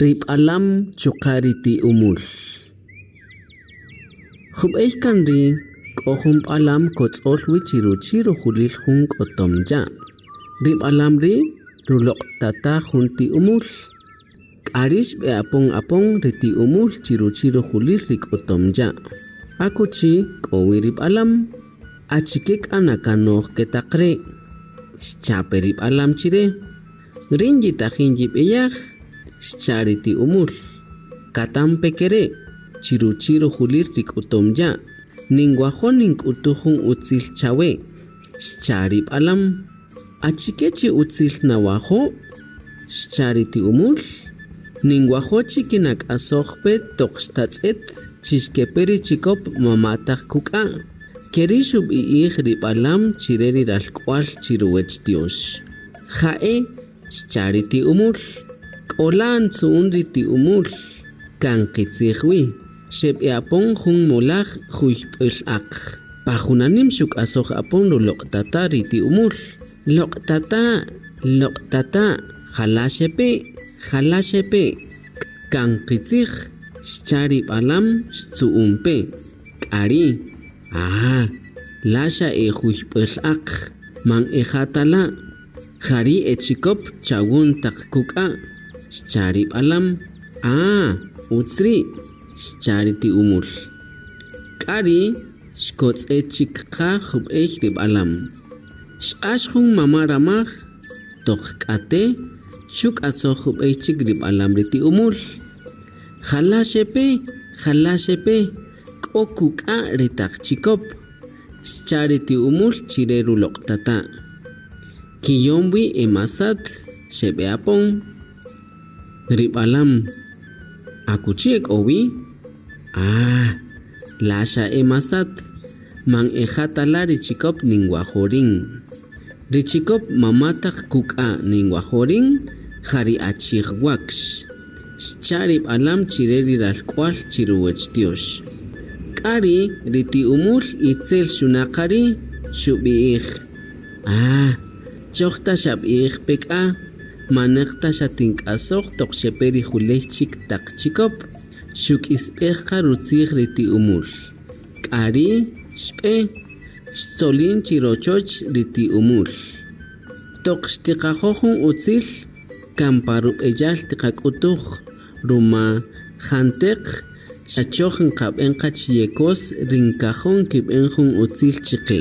Ri b'alam chuqa' ri ti umül. Jub'ey kan ri' k'o jun b'alam kotz'öl wi chi ruchi' rujulil jun k'otom ya'. Ri b'alam ri' ruloq'tata' jun ti umül. K'a ri' xb'e'apon apon ri ti umül chi ruchi' rujulil ri k'otom ya', akuchi k'o wi ri b'alam. Achike k'a nakanoj ke taq re'? Xcha' pe ri b'alam chi re. Rïn yitajin yib'eyaj, xcha' ri ti umül. Katampe ke re', chi ruchi' rujulil ri k'utum ya', ninwajo' nink'utuj jun utzil chawe, xcha' ri b'alam. Achike chi utzil nawajo'? xcha' ri ti umül. Ninwajo' chi kinak'asoj pe toq xtatz'et chi xkepe ri chikop mama' taq kuk'a'. Ke ri' xub'i'ij ri b'alam chi re ri ralk'wal chi ruwäch Tyox. Ja'e, xcha' ri ti umül. K'ola' ntzu'un ri ti umül. Kan qitzij wi, xeb'e'apon jun molaj juyp'ül aq. Pa junanim xuk'asoj apon ruloq'tata' ri ti umül. Loq'tata', loq'tata', jala' xepe, jala' xepe. Kan qitzij, xcha' ri b'alam xtzu'un pe. K'a ri', ah, la xa e juyp'ül aq, man e ja ta la', ja ri' e chikop chawun taq kuk'a', xcha' ri b'alam. Ah, utz ri', xcha' ri ti umül. K'a ri' xkotz'e' chik qa jub'ey ri b'alam. Xq'ax jun mama' ramaj, toq k'ate' xuk'asoj jub'ey chik ri b'alam ri ti umül. Jala' xepe, jala' xepe, k'o kuk'a' ri taq chikop, xcha' ri ti umül chi re ruloq'tata'. Kiyon wi e masat xeb'e'apon. Ri b'alam, akuchi e k'o wi? Ah, la xa e masat, man e ja ta la' ri chikop ninwajo' rïn. Ri chikop mama' taq kuk'a' ninwajo' rïn ja ri achij wakx. Xcha' ri b'alam chi re ri ralk'wal chi ruwäch Tyox. K'a ri' ri ti umül itzel xuna' qa ri', xub'i'ij, Ah! Choj ta xab'i'ij pe k'a, manäq ta xatink'asoj toq xepe ri juley chik taq chikop, xuk'isb'ej qa rutzij ri ti umül. K'a ri' xb'e, xtzolin chi rochoch ri ti umül. Toq xtiqajo' jun utzil, kan pa rub'eyal tiqak'utuj, ruma janteq xa choj nqab'en qa chi yekos ri nkajo' nkib'en jun utzil chi qe.